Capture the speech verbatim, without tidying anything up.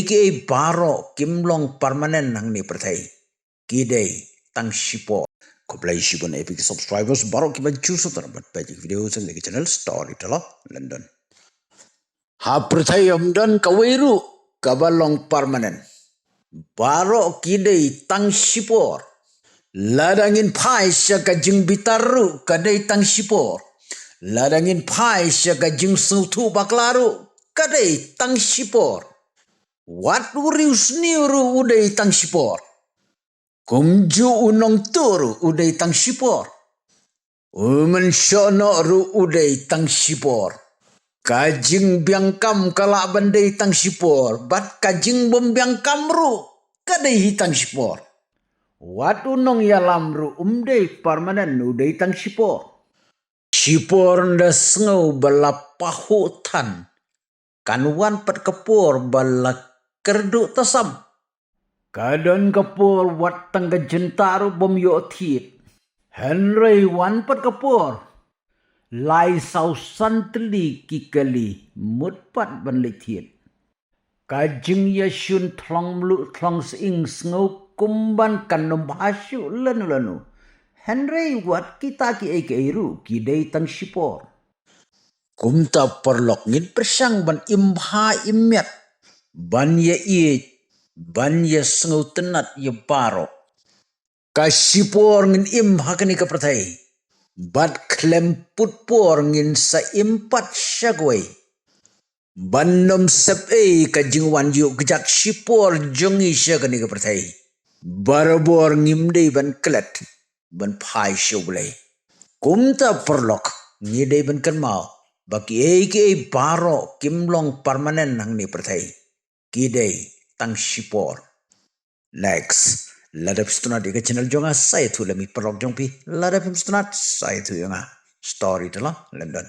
Ki ei baroh kim long permanent hangne pyrthei. Ki dei tang shipor. Khublei shibun ïa phi ki subscribers baroh kiba ju sngewtynnat ban peit ïa ki video jong ka channel Storyteller London. Ha pyrthei ym don kawei ruh kaba long permanent. Baroh ki dei tang shipor. Lada ngin phai sha ka jingbitar ruh ka dei tang shipor. Lada ngin phai sha ka jingsngewthuh bakla ruh ka dei tang shipor. Wat u riewsniew ruh u dei tang shipor. Kumjuh u nongtuh ruh u dei tang shipor. U mynshohnoh ruh u dei tang shipor. Ka jingbiang kam ka lah ban dei tang shipor bad ka jingbym biang kam ruh ka dei hi tang shipor. Wat u nongïalam ruh um dei permanent, u dei tang shipor. Shipor ynda sngew ba la pahuh than, kan wan pat ka por ba la kyrduh tasam. Ka don ka por wat tang ka jyntah ruh bym ïoh thied. Hynrei wan pat ka por, lai saw san tylli ki kali mut pat ban leit thied. Ka jingïashun thlong mluh thlong sying sngew kumban kan ym bha shuh lano lano. Hynrei wat kita ki ei ki ei ruh ki dei tang shipor. Kumta paralok, ngin pyrshang ban im bha im miat, ban ïaieit, ban ïasngewtynnat ïa baroh. Ka shipor ngin im ha kane ka pyrthei, bad khlem put por ngin sa im pat sha kawei. Ban ym sep ei ka jingwan ïuh kjat shipor jong ngi sha kane ka pyrthei, barabor ngim dei ban klet ban phai sha U Blei. Kumta paralok, ngi dei ban kynmaw ba ki ei ki ei baroh kim long permanent hangne pyrthei. Ki dei tang shipor. Next, lada phi sngewtynnat ïa ka channel jong nga, sa ïathuh lem ïa paralok jong phi. Lada phim sngewtynnat, sa ïathuh ïa nga. Storyteller London.